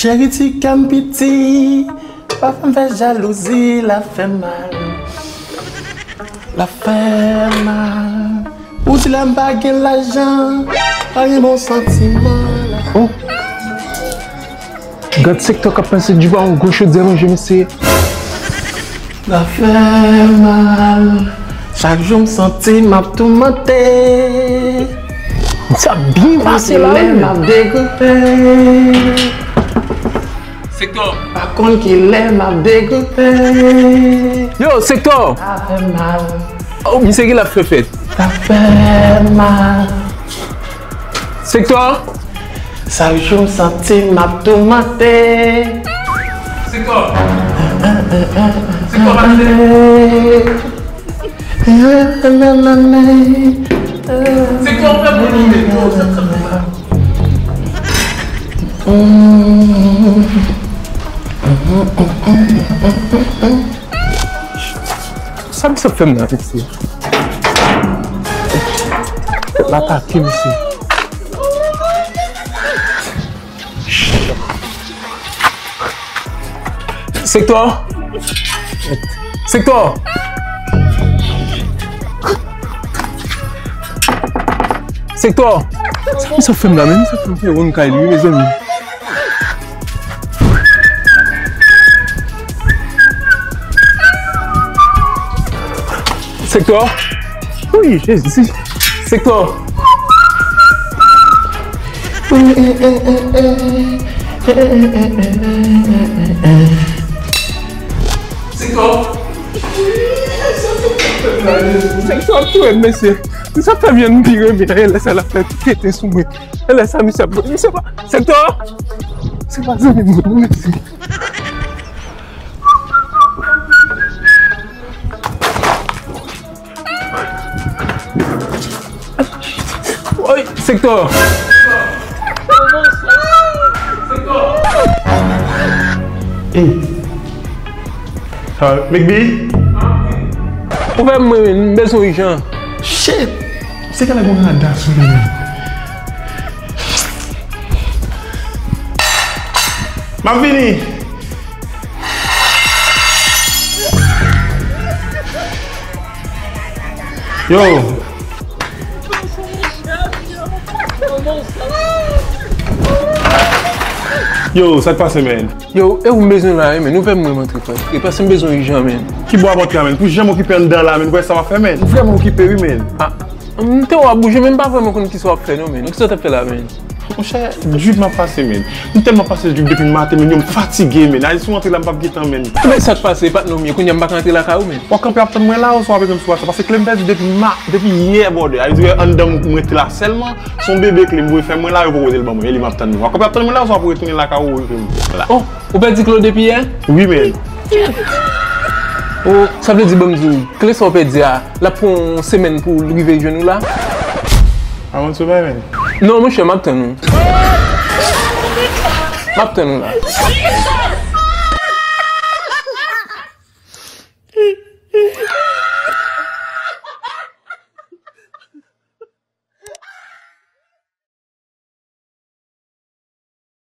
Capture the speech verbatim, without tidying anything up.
Cheri ti kè m piti, pa fè m fè jalouzi, l ap fè mal. L ap fè mal. Ou di lè m pa gen lajan, pa gen bon santiman. Oh. Gad sektè k ap pase di ba yon gwo chodyè manje mesye. L ap fè mal. Chak jou m santi m ap toumante. Sa byen pase la, wi. M ap degoupe. Sektè. Pa konn kilè m ap degoupe. Yo, sektè. Sa fè mal. Oh, misye ki l ap fè fèt. Sa fè mal. Sektè. Chak jou m santi m ap toumante. Sektè. Sektè, pa tande. Sektè, ou fè moun ri, yo, sa, sa fè mal. Sa misye ap fè m nan, mesye? L atake misye. Sektè! Sektè! Sektè! Sa misye ap fè m la menm? Misye ap fè m fè wonn kay li, wi, mezanmi. Sektè. Wi, Jezi. Sektè. Sektè. Sektè ap touye m, mesye. Misye ap fè m jwenn pi renmen. E lè sa l ap fè tete sou mwen. E lè sa misye ap, misye pa, sektè. Se pa zanmi m, non, mesye. Oy, sektè. Ey. Sa, Mekbi? Ou fè mwen, m bezwen ijan. Shit! Se kè la gon rada sou li menm. M ap vini. Yo. Yo, sa k pase, man? Yo, e ou m bezwen la, wi, man. Ou fè mwen antre, frè. E paske m bezwen ijan, man. Ki bò w ap antre a, man? Pou jan m okipe anndan la, man. Ou wè sa w ap fè, man? M vrèman okipe, wi, man. Ah, m te wè w ap bouje, men m pa vrèman konn kisa w ap fè, non, man. Kisa w t ap fè la, man? Monchè, drip m ap pase, man. M tèlman pase drip depi maten, man, yo, m fatige, man. Ayiti, si w antre la, m p ap gentan, man. Men sa k pase, patnè w, men kounye a m pa ka antre lakay ou, man. W ap kanpe ap tann mwen la, oswa w ap rete m sou WhatsApp? Paske klè m pèdi depi ma-, depi yè, brother. Sa vle di, anndan m, m rete la sèlman. Se yon bebe kle m voye fè mwen la, yo poko te l ban mwen. E li m ap tann. W ap kanpe ap tann mwen la, oswa w ap retounen lakay ou, ou rete la? Oh, ou pèdi kle w depi yè? Wi, man. Oh, sa vle di, ban m di w, kle sa w pèdi a, l ap pran yon semèn pou l rive jwenn ou la? A, mwen sou bay, man. Non, monchè, m ap tann ou. M ap tann ou la.